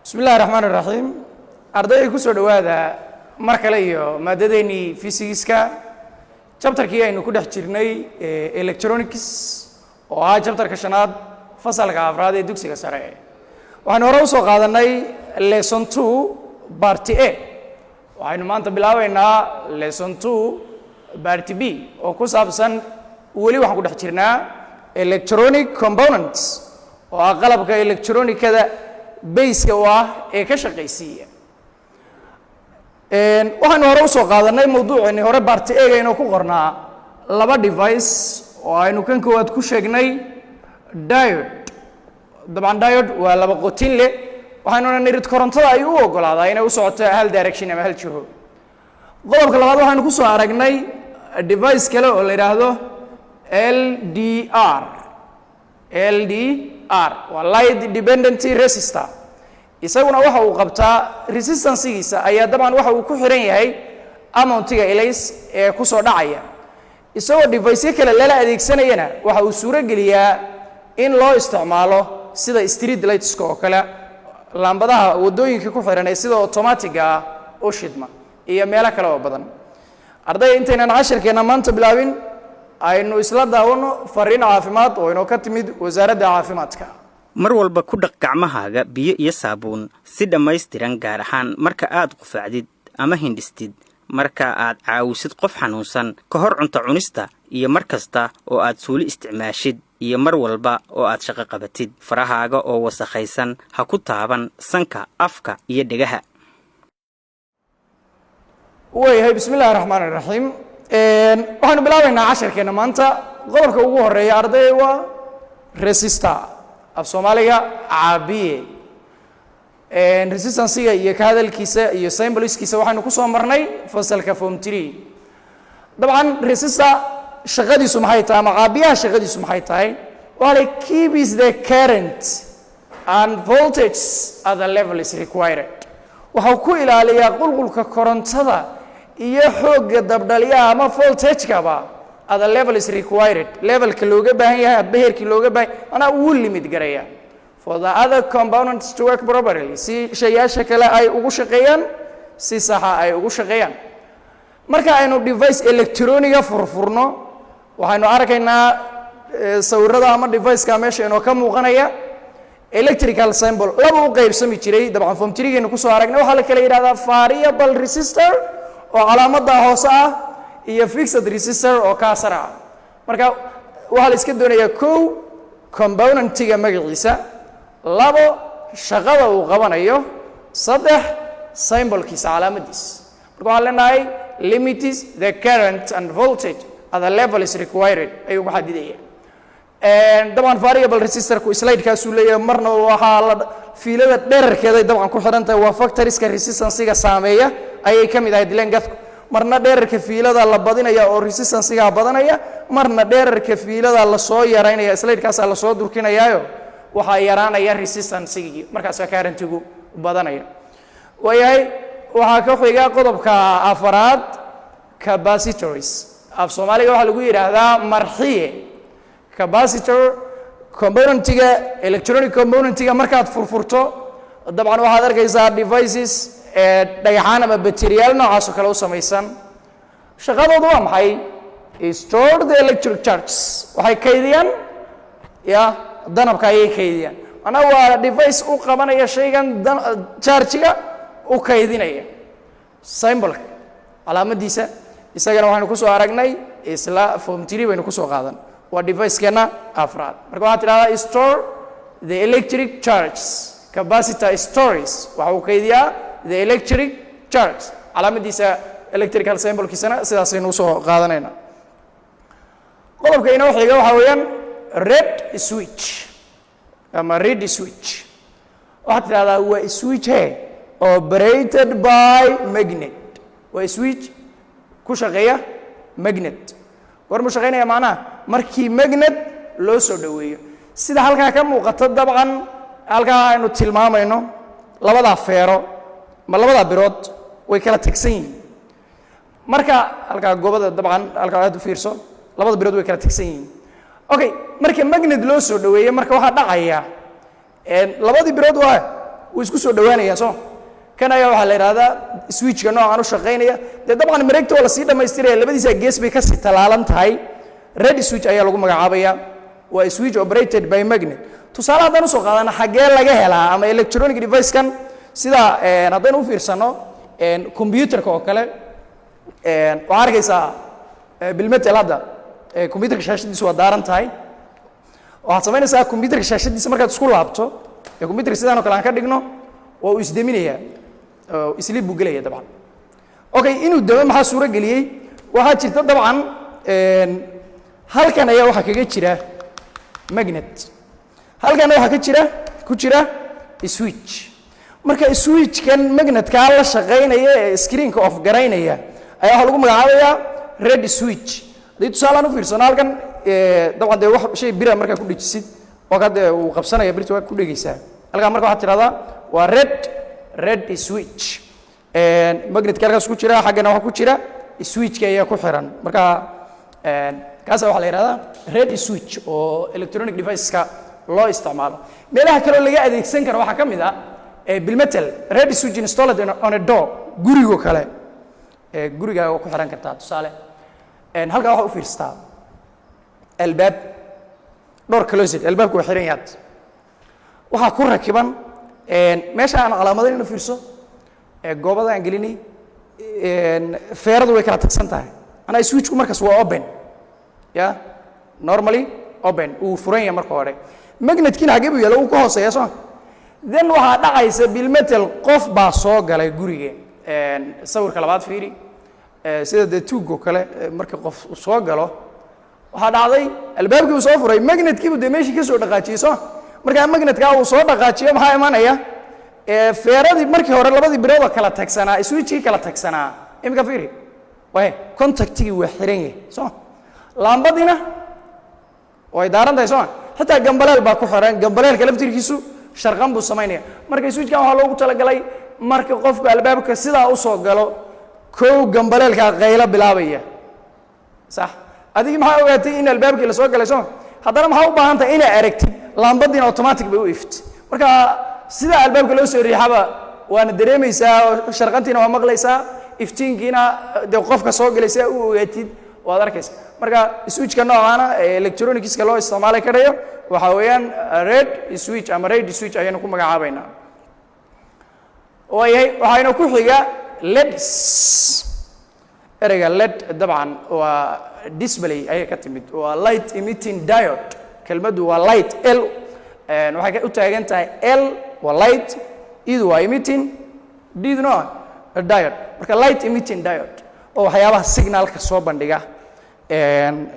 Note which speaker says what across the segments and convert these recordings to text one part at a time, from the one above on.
Speaker 1: Bismi illahi raxmaan iraxiim. Ardayda, kusoo dhowaada mar kale iyo maadadeennii physicska, chapterkii aynu ku dhex jirnay electronics, oo ahaa chapterka shanaad, fasalka afraad ee dugsiga sare. Waxaynu hore usoo qaadanay lesson 2 part A. Waxaynu maanta bilaabeynaa lesson 2 part B, oo ku saabsan, weli waxaan ku dhex jirnaa electronic components, oo ah qalabka electronicada baseka u ah ee ka shaqaysiiya. Waxaynu hore usoo qaadanay mawduuceeni hore part A-ga inuu ku qornaa laba device, oo aynu kan koowaad ku sheegnay diode. Dabcan diode waa laba qotin leh. Waxaynuna nirid korontada ay u ogolaadaa inay u socoto hal direction ama hal jiho. Qodobka labaad waxaynu ku soo aragnay device kale oo la yidhaahdo LDR. LDR waa light dependent resistor. Isaguna waxa uu qabtaa, resistancegiisa ayaa dabcan waxa uu ku xiran yahay amountiga elays ee kusoo dhacaya. Isagoo deviceyo kale lala adeegsanayana, waxa uu suuro geliyaa in loo isticmaalo sida street lightska oo kale, laambadaha waddooyinka ku xiran ee sida automatiga ah u shidma, iyo meelo kale oo badan. Ardayda, intaynan cashirkeenna maanta bilaabin, aynu isla daawano fariin caafimaad oo inoo ka timid Wasaaradda Caafimaadka.
Speaker 2: Mar walba ku dhaq gacmahaaga biyo iyo saabuun si dhammaystiran, gaar ahaan marka aad qufacdid ama hindhistid, marka aad caawisid qof xanuunsan, ka hor cunto cunista, iyo mar kasta oo aad suuli isticmaashid, iyo mar walba oo aad shaqo qabatid. Farahaaga oo wasakhaysan ha ku taaban sanka, afka iyo dhegaha.
Speaker 1: Waayahay, bismi illahi raxmaan iraxiim. Waxaynu bilaabaynaa casharkeenna maanta. Qodobka ugu horeeya, arday, waa resistor, af Soomaaliga caabiye. Resistancega iyo ka hadalkiisa iyo symbolskiisa waxaynu ku soo marnay fasalka form 3. Dabcan resistor shaqadiisu maxay tahay, ama caabiyaha shaqadiisu maxay tahay? Waa la keeps the current and voltage at the level is required. Waxau ku ilaaliyaa qulqulka korontada iyo xoogga dabdhaliyaha ama voltagekaba at the level is required, levelka looga baahan yahay, adba heerkii looga baahan, manaa wuu limit garaya, for the other components to work properly, si shayaasha kale ay ugu shaqeeyaan, si saxa ay ugu shaqeeyaan. Marka aynu device electronicga furfurno, waxaynu arkaynaa sawirada ama deviceka meesha inoo ka muuqanaya electrical symbol laba u qaybsami jiray. Dabcan form 3-geenu kusoo aragnay. Waxaa la kala yidhahdaa variable resistor, oo calaamadda hoose ah, iyo fixed resistor, oo kaasar ah. Marka waxaa la iska doonayaa, kow, componentiga magaciisa; labo, shaqada uu qabanayo; saddex, symbolkiisa, calaamadiisa. Marka waxaan leenahay limits the current and voltage at the level is required ayuu ku xadidaya. Dabcan variable resistorku slidekaasuu leeyahay. Marna waxaa la fiilada dherarkeeday dabcan ku xidhan tahay, waa factorska resistancega saameeya ayay ka mid ahayd lengthku. Marna dherarka fiilada la badinaya oo resistancega badanaya, marna dherarka fiilada lasoo yaraynaya, slidekaasaa lasoo durkinayaayo, waxaa yaraanaya resistancegii, markaasaa currentigu badanaya. Waayahay, waxaa ka xiga qodobka afaraad, capacitors. Af Soomaaliga waxaa lagu yidhaahdaa marxiye. Capacitor componentiga, electronic componentiga markaad furfurto, dabcan waxaad arkaysaa devices ee dhagaxaan ama materiyaal noocaas oo kale u samaysan. Shaqadoodu waa maxay? Store the electric charges, waxay kaydiyaan ya danabka ayay kaydiyaan. Macnaha waa device u qabanaya shaygan chargiga u kaydinaya. Symbolka, calaamadiisa, isagana waxaynu kusoo aragnay isla form 3 baynu kusoo qaadan. Waa devicekeenna afraad. Marka waxaad tidhahdaa store the electric charges, capacitor stores, waxa uu kaydiyaa the electric charge. Calaamadiisa, electrical symbolkiisana sidaasaynu usoo qaadanayna. Qodobka inoo xiga waxaa weeyaan reed switch ama reed switch. Waxaad tidhahdaa waa switch he operated by magnet, waa switch ku shaqeeya magnet. Goormuu shaqeynaya? Macnaha markii magnet loo soo dhoweeyo, sida halkaa ka muuqato. Dabcan halkaa aynu tilmaamayno labadaa feero ma labadaa birood way kala tegsan yihiin. Marka halkaa goobada, dabcan halkaa aad u fiirso, labada birood way kala tegsan yihiin. Okay, marka magnet loo soo dhoweeyo, marka waxaa dhacaya labadii birood waa Wuu isku soo dhowaanaya. Soo kan ayaa waxaa la yidhahdaa switchka noocan u shaqaynaya. Dee dabcan mareegta waa lasii dhammaystiraya, labadiisa gees bay kasii talaalan tahay. Red switch ayaa lagu magacaabaya, waa switch operated by magnet. Tusaale haddaan usoo qaadano, xaggee laga helaa ama electronic device-kan? Sida haddaynu u fiirsano computerka oo kale, waxaa arkaysaa bilmetel hadda computerka shaashadiisu waa daaran tahay. Waxaad samaynaysaa, computerka shaashadiisa markaad isku laabto ee computerka sidaan oo kale aan ka dhigno, waa uu isdeminayaa oo sleep buu gelaya dabcan. Okay, inuu damo maxaa suuro geliyey? Waxaa jirta dabcan halkan ayaa waxaa kaga jira magnet, halkana waxaa ka jira ku jira switch. Marka switchkan magnetkaa la shaqaynaya ee screenka off garaynaya ayaa waxaa lagu magacaabayaa red switch. Haddii tusaalaan u fiirsano halkan, dabcan dee wax shay bira markaa ku dhejisid oo ka dee uu qabsanaya birta, waa ku dhegeysaa halkan. Marka waxaad tidhahdaa waa red switch. Magnetka halkaas ku jira, xaggana waxaa ku jira switchka ayaa ku xiran. Marka kaasa waxaa la yihahdaa red switch oo electronic deviceska loo isticmaalo. Meelaha kaloo laga adeegsan karo waxaa ka mid ah bilmetel red switch installed on a door, gurigo kale, gurigaaga waa ku xiran kartaa. Tusaale, halkaa waxaa u fiirsataa albaab, door closed, albaabku waa xiran yaad. Waxaa ku rakiban meesha aan calaamadayna, fiirso goobada aan gelinay, feeradu way kala tagsan tahay. Anaa switchku markaas waa open, ya normally open, uu furan yahay marka hore. Magnetkiina xaggee buu yaalla? Uu ka hooseeya. Soo then waxaa dhacaysa bilmetel qof baa soo galay guriga. Sawirka labaad fiiri, sida dee tuugoo kale marka qof uu soo galo, waxaa dhacday albaabkii uu soo furay, magnetkiibuu dee meeshii ka soo dhaqaajiyey. Soo markaa magnetkaa uu soo dhaqaajiyo, maxaa imanaya? Feeradii markii hore labadii birood oo kala tagsanaa, switchkii kala tagsanaa, imika fiiri, waay contactigii waa xiran yahay. Soo laambadiina way daaran tahay. Soo ma xitaa gambaleel baa ku xiran, gambaleelka laftirkiisu sharqan buu samaynaya. Marka switchkan waxaa loogu talagalay marka qofku albaabka sidaa usoo galo, kow gambaleelkaa qaylo bilaabaya. Sax, adigii maxaa ogaatay? In albaabkii lasoo galay. Soo haddana maxaa u baahan tahay? Inaa aragtid laambadiina automatic bay u ift. Marka sidaa albaabka loo soo riixaba waana dareemaysaa oo sharqantiina waa maqlaysaa, iftiinkiina dee qofka soo galay si aa u ogaatid waad arkaysa. Marka switchka noocaana ee electronicska loo isticmaali karayo waxaa weeyaan red switch ama red switch ayaynu ku magacaabaynaa. Waayahay, waxayna ku xiga LEDs. Ereyga LED dabcan waa display ayay ka timid, waa light emitting diode. Kelmaddu waa light, L waxay u taagan tahay, L waa light, E-du waa emitting, D-duna waa diode. Marka light emitting diode oo waxyaabaha signalka soo bandhiga,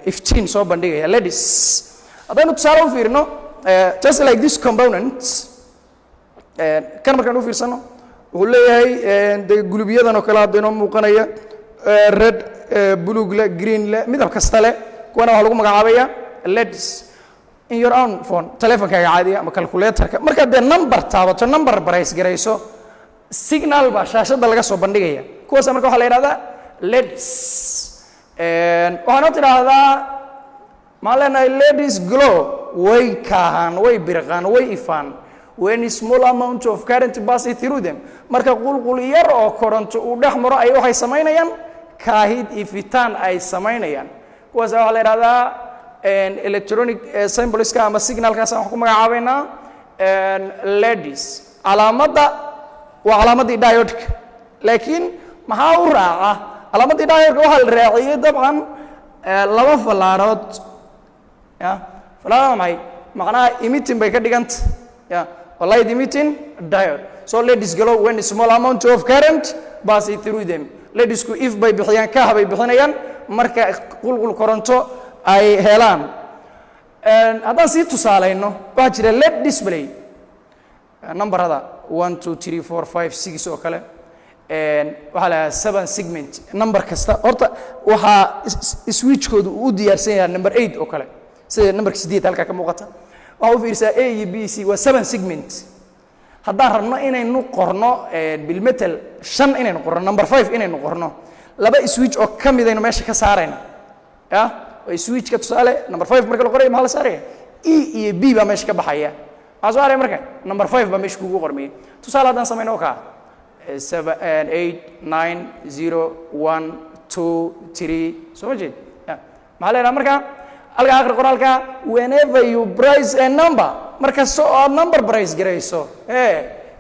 Speaker 1: iftiin soo bandhigaya LEDs. Haddaynu tusaale u fiirino, just like this component, kan markaan u fiirsano wuxuu leeyahay dee guluubyadan oo kale hadda inoo muuqanaya, red, blue le, green le, midab kasta leh. Kuwana waxaa lagu magacaabaya LEDs. In your own phone, telefonkaaga caadiga ama calculatorka, markaad dee number taabato, number press garayso, signal baa shaashadda laga soo bandhigaya. Kuwaasa marka waxaa la yidhahdaa LEDs. Waxaanoo tidhaahdaa, maxaan leenahay? LEDs glow, way kaahaan, way birqaan, way ifaan when a small amount of current passes through them. Marka qulqul yar oo koronto uu dhex maro ay waxay samaynayaan kaahid, ifitaan ay samaynayaan. Kuwaas waxaa la yidhahdaa electronic symbolska ama signalkaas aan wax ku magacaabaynaa LEDs. Calaamadda waa calaamaddii diodka, laakiin maxaa u raaca calaamadii diodka? Waxaa la raaciyey dabcan laba fallaarood. Ya, fallaarada maxay macnaha? Emitting bay ka dhiganta, ya waa light emitting diode. So LEDs glow when small amount of current passes through them. LEDsku if bay bixiyaan, kah bay bixinayaan marka qulqul koronto ay helaan. Haddaan sii tusaalayno, waxaa jira LED display, numberada 1, 2, 3, 4, 5, 6 oo kale. Waxaa la dhahaa seven segment. Number kasta horta waxaa switchkoodu uu u diyaarsan yahay number 8 oo kale, sida numberka 8 halkaa ka muuqata. Waxaa u fiirsaa A iyo B, C, waa seven segment. Haddaan rabno inaynu qorno bilmetel 5, inaynu qorno number 5, inaynu qorno laba switch oo ka midaynu meesha ka saarayna. Ya, oo switchka tusaale number 5 marka la qorayo, maxaa la saaraya? E iyo B baa meesha ka baxaya. Maxaa soo haray marka? Number 5 baa meesha kugu qormiyey. Tusaale haddaan samayno, kaa 7, 8, 9, 0, 1, 2, 3, soo ma jeed? Maxaa leedaha marka halka? Akhri qoraalka. Whenever you press a number, mar kasta oo aad number press garayso,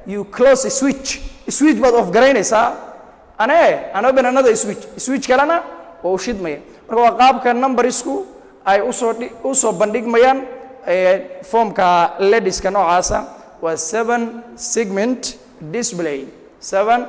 Speaker 1: you close a switch, switch baad off garaynaysaa, and open another switch, switch kalena waa u shidmaya. Marka waa qaabka numbersku ay usoo bandhigmayaan formka LEDska noocaasa. Waa seven segment display, seven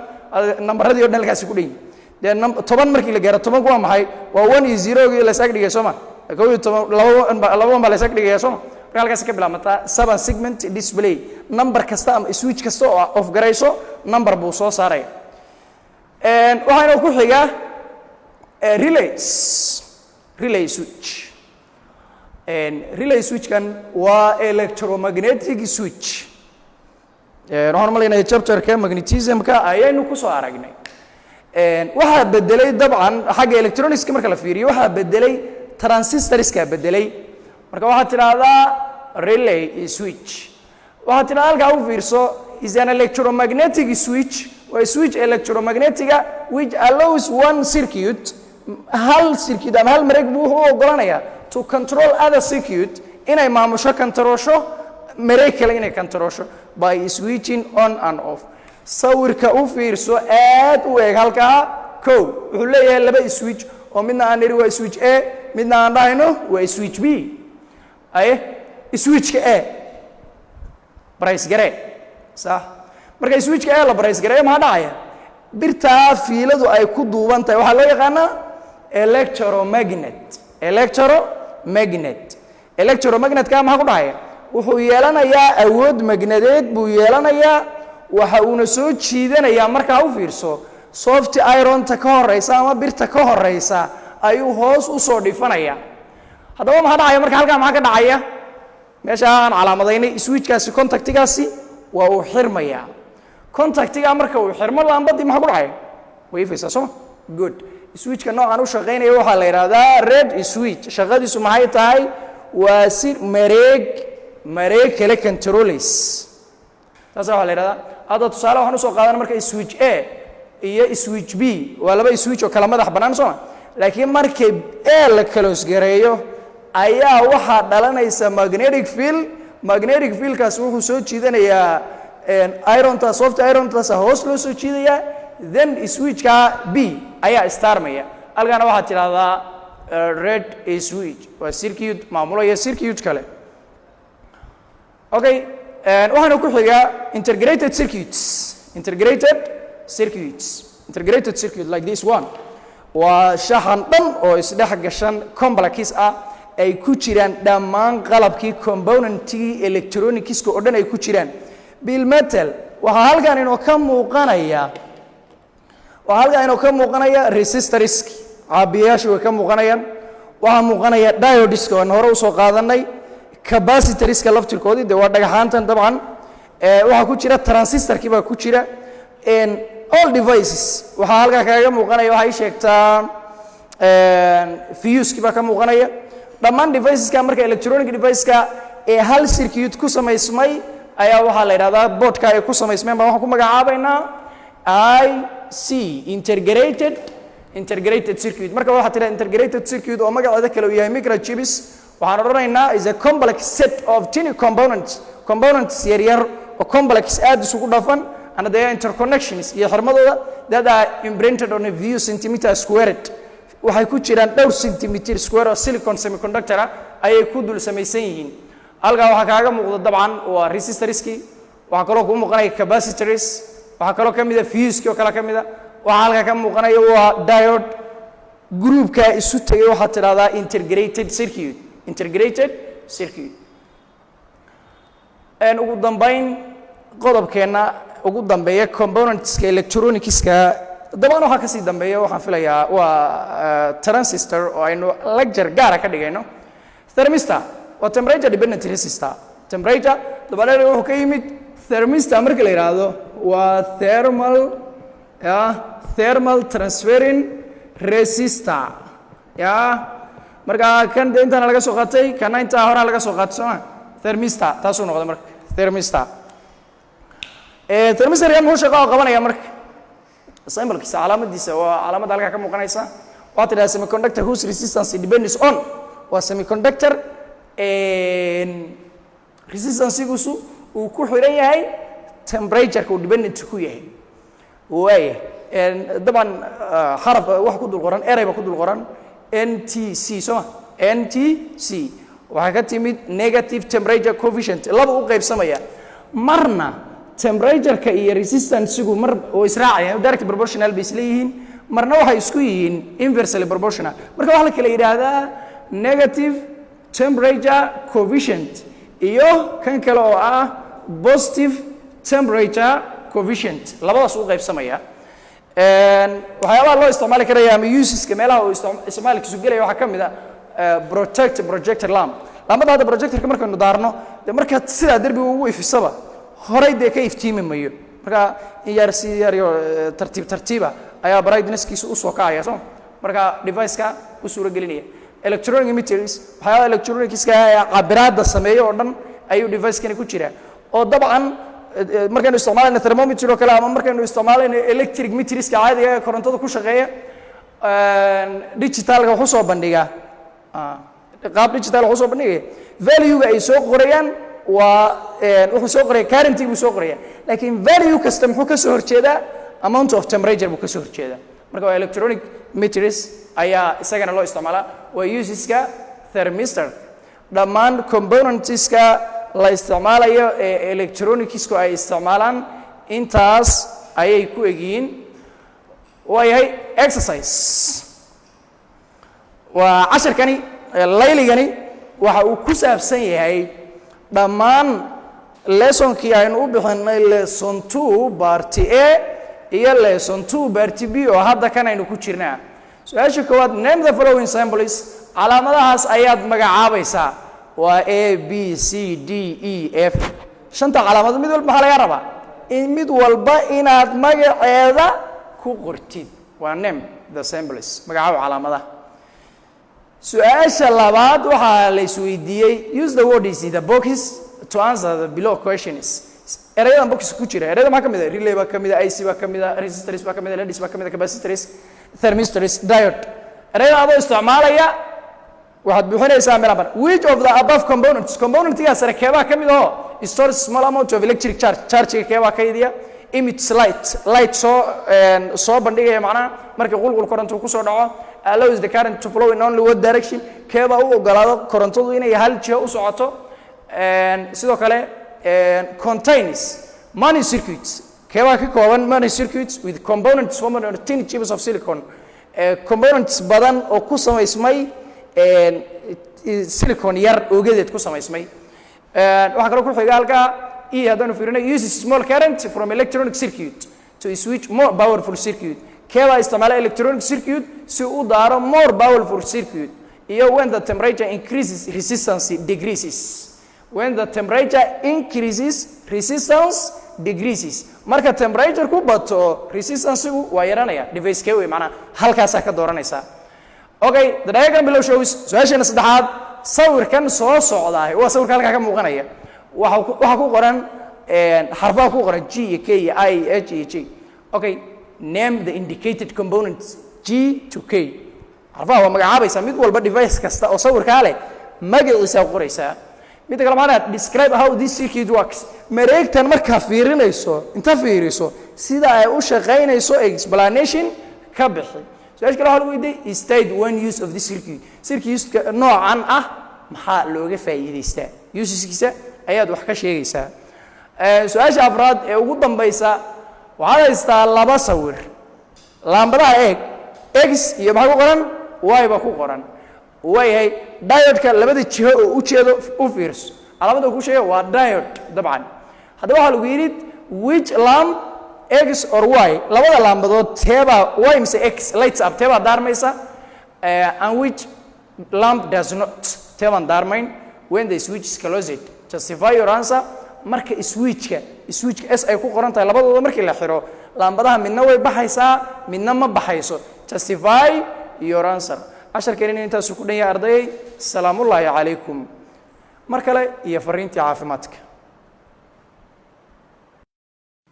Speaker 1: nambaradii o dhan halkaasi ku dhan yihin. Dee 10 markii la gaaro, 10ku waa maxay? Waa one iyo zerogii la is ag dhigay, soo ma? 11, laba one ba, laba one baa la is ag dhigaya, soo ma? Marka halkaasi ka bilaabmataa seven segment display. Number kasta ama switch kasta oo off garayso, number buu soo saaraya. Waxaana ku xiga relays, relay switch. Relay switchkan waa electromagnetic switch. Waxaan malaynaya chapterka magnetismka ayaynu kusoo aragnay. Waxaa bedelay dabcan xagga electronicska marka la fiiriyo, waxaa bedelay transistorska bedelay. Marka waxaad tidhaahdaa relay switch, waxaad tidhahdaa halkaa u fiirso, is an electromagnetic switch, waa switch electromagnetiga, which allows one circuit, hal circuit ama hal mareeg buu wuxuu u ogolanayaa, to control other circuit, inay maamusho, controlsho mareeg kale, inay controlsho by switching on and off. Sawirka u fiirso, aad u eeg halkaa. Kow, wuxuu leeyahay laba switch oo midna aan nidhi waa switch A, midna aan dhahayno waa switch B. Aye, switchka A press garee, sax. Marka switchka A la press gareeyo, maxaa dhacaya? Birtaa fiiladu ay ku duuban tahay waxaa loo yaqaanaa electromagnet. Electromagnet, electromagnetka maxaa ku dhacaya? Wuxuu yeelanayaa awood magnadeed buu yeelanayaa, waxa uuna soo jiidanayaa. Markaa u fiirso, soft ironta ka horeysa ama birta ka horeysa ayuu hoos u soo dhifanaya. Haddaba maxaa dhacaya marka halkaa? Maxaa ka dhacaya meesha aan calaamadaynay? Switchkaasi, contactigaasi waa uu xirmayaa. Contactiga marka uu xirmo, laambadii maxaa ku dhacaya? Way ifaysaa, sooma? Good. Switchka noocan u shaqaynaya waxaa la yidhahdaa red switch. Shaqadiisu maxay tahay? Waa si mareeg kale controls, taasa waxaa la yidhahdaa. Hadda tusaale waxaan usoo qaadana marka switch A iyo switch B waa laba switch oo kala madax bannaan, sooma? Laakiin markii A la close gareeyo ayaa waxaa dhalanaysa magnetic field. Magnetic fieldkaas wuxuu soo jiidanayaa ironta, soft irontaas hoos loo soo jiidayaa, then switchka B ayaa starmaya. Halkaana waxaad tidhahdaa red switch waa circuit maamulaya circuit kale. Okay, waxaana ku xigaa integrated circuits. Integrated circuits, integrated circuit like this one, waa shaxan dhan oo isdhex gashan, complex ah, ay ku jiraan dhammaan qalabkii, componentigii electronicska oo dhan ay ku jiraan. Bilmetal waxaa halkan inoo ka muuqanaya, waxaa halkan inoo ka muuqanaya resistorski, caabiyayaashu way ka muuqanayaan. Waxaa muuqanaya diodeska aan hore usoo qaadanay, capacitorska laftirkoodii, dee waa dhagaxaantan dabcan. Waxaa ku jira transistorkii baa ku jira. All devices waxaa halkaa kaaga muuqanaya, waxay sheegtaa fusekii baa ka muuqanaya. Dhammaan deviceska marka, electronic deviceska ee hal circuit ku samaysmay ayaa waxaa la yidhahdaa, boardka ay ku samaysmeen baa waxaan ku magacaabaynaa IC, integrated circuit. Marka waxaa tidhaha integrated circuit, oo magaceeda kale uu yahay microchips, waxaan odhanaynaa is a complex set of tiny components, components yar yar oo complex, aad isugu dhafan, and they are interconnections iyo xirmadooda that are imprinted on a few centimeter squared. Waxay ku jiraan dhowr centimeter square oo silicon semiconductor ah ayay ku dul samaysan yihiin. Halkaa waxaa kaaga muuqda dabcan waa resistorski, waxaa kaloo kuu muuqanaya capacitors, waxaa kaloo ka mida fuski oo kale ka mida. Waxaa halkaa ka muuqanaya waa diode. Groupkaa isu tegay waxaad tidhahdaa integrated circuit, integrated circuit. Ugu dambayn, qodobkeenna ugu dambeeya componentska electronicska, dabcan waxaa kasii dambeeya, waxaan filayaa, waa transistor oo aynu lecture gaara ka dhigayno. Thermistor waa temperature dependent resistor. Temperature dabadeed wuxuu ka yimid thermistor. Marka la yidhaahdo waa thermal, ya, thermal transferring resistor, ya. Marka kan de intaana laga soo qaatay, kana intaa horaa laga soo qaatay, sooma? Thermistor taasuu noqday marka. Thermistor. Thermistorkan muxuu shaqo qabanaya? Marka symbolkiisa, calaamadiisa, waa calaamadda halkaa ka muuqanaysa. Waxaa tidhahda semiconductor whose resistance depends on, waa semiconductor resistancegiisu uu ku xiran yahay temperatureka, uu dependent ku yahay. Waaya, dabcan xaraf wax ku dul qoran, erey ba ku dul qoran, NTC, soo ma? NTC waxaa ka timid negative temperature coefficient. Laba u qaybsamaya: marna temperatureka iyo resistancegu mar oo israacaya, direct proportional bay isleeyihiin, marna waxay isku yihiin inversely proportional. Marka waxaa la kala yidhaahdaa negative temperature coefficient iyo kan kale oo ah positive temperature coefficient. Labadaas u qaybsamaya. Waxyaabaha loo isticmaali karaya ama useska, meelaha uu isticmaalkiisu gelaya, waxaa ka mid a protect projector lamp. Laambada hadda projectorka markaynu daarno, dee markaad sidaa derbiga ugu ifisaba, horay dee ka iftiimi mayo. Marka in yar si yar yo tartiib tartiiba ayaa brightnesskiisa usoo kacaya, soo marka device-ka u suuro gelinaya. Electronic meters, waxyaabaha electronicska ee cabiraadda sameeyo oo dhan ayuu device-kani ku jiraa, oo dabcan markaynu isticmaalayno thermometer oo kale ama markaynu isticmaalayno electric meterska caadiga ee korontada ku shaqeeya, digitalka wax usoo bandhigaa, qaab digital wax usoo bandhigaya. Value-ga ay soo qorayaan waa wuxuu soo qoraya currenty buu soo qoraya, laakiin value kasta muxuu ka soo horjeedaa? Amount of temperature buu ka soo horjeedaa. Marka waa electronic meters ayaa isagana loo isticmaalaa. Waa useska thermistor. Dhammaan componentska la isticmaalayo ee electronicsku ay isticmaalaan intaas ayay ku egyihiin. Waayahay, exercise. Waa casharkani, layligani waxa uu ku saabsan yahay dhammaan lessonkii aynu u bixinay lesson 2 part A iyo lesson 2 part B, oo hadda kan aynu ku jirnaa. Su-aasha koowaad: name the following symbols. Calaamadahaas ayaad magacaabaysaa. Waa A, B, C, D, E, F. Shanta calaamadood mid walba maxaa laga rabaa? In mid walba inaad magaceeda ku qortid. Waa name the symbols, magacaabo calaamadaha. Su-aasha labaad waxaa la isweydiiyey: use the words in the box to answer the below questions. Erayadan box ku jira, erayada maxaa ka mid ah? Relay baa ka mid ah, IC baa ka mid ah, resistors baa ka mid ah, LEDs baa ka mid ah, capacitors, thermistors, diode. Erayada adoo isticmaalaya waxaad buuxinaysaa meel. Which of the above components, componentgaa sare keebaa ka mid oo stores small amount of electric charge? Chargega keebaa kaydiya? Emits light, light soo bandhigaya, macnaha markii qulqul koronto kusoo dhaco. Allows the current to flow in only one direction, keebaa u ogolaado korontadu inay hal jiho u socoto? Sidoo kale, contains many circuits, keebaa ka kooban many circuits with components formed on tiny chips of silicon? Components badan oo ku samaysmay silicon yar oogadeed ku samaysmay. Waxaa kaloo ku xiga halkaa E haddaanu fiirino: uses small current from electronic circuit to switch more powerful circuit. Keebaa isticmaala electronic circuit si u daaro more powerful circuit? Iyo when the temperature increases, resistance decreases. When the temperature increases, resistance decreases. Marka temperature ku bato, resistancegu waa yaranaya. Device kee wey macnaha? Halkaasaa ka dooranaysaa. Okay, the diagram below shows. Su-aasheena saddexaad: sawirkan soo socdaa waa sawirka halkaa ka muuqanaya. Waxaa ku qoran xarfaha ku qoran G iyo K iyo I iyo H iyo J. Okay, name the indicated components G to K. Xarfaha waa magacaabaysaa mid walba. Device kasta oo sawirkaa leh magaciisaa qoraysaa. Midda kale maxaa? Describe how this circuit works. Mareegtan markaa fiirinayso, inta fiiriso sida ay u shaqaynayso, explanation ka bixi. Su-aasha kale waxaa lagu weydiiyey: state one use of this circuit. Circuitka noocan ah maxaa looga faa'iidaystaa? Useskiisa ayaad wax ka sheegaysaa. Su-aasha afraad ee ugu dambaysa: waxaad haystaa laba sawir. Laambadaha eeg, X iyo maxaa ku qoran? Y ba ku qoran. Waayahay, diodeka labada jiho oo ujeedo u fiirso. Calaamada uu ku sheegay waa diode dabcan. Haddaba waxaa lagu yidhi: which lamp, X or Y, labada laambadood teebaa, Y mise X, lights up, teebaa daarmaysa, and which lamp does not, teebaan daarmayn, when the switch is closed? Justify your answer. Marka switchka S ay ku qoran tahay labadooda markii la xiro, laambadaha midna way baxaysaa, midna ma baxayso. Justify your answer. Casharkeenina intaasuu ku dhan yahay, ardayay. Salaamullaahi calaykum mar kale iyo fariintii caafimaadka.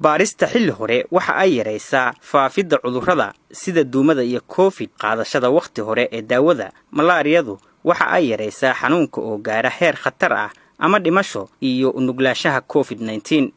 Speaker 2: Baarista xilli hore waxa ay yaraysaa faafidda cudurrada sida duumada iyo COVID. Qaadashada wakhti hore ee daawada malaariyadu waxa ay yaraysaa xanuunka oo gaara heer khatar ah ama dhimasho iyo u nuglaanshaha COVID-19.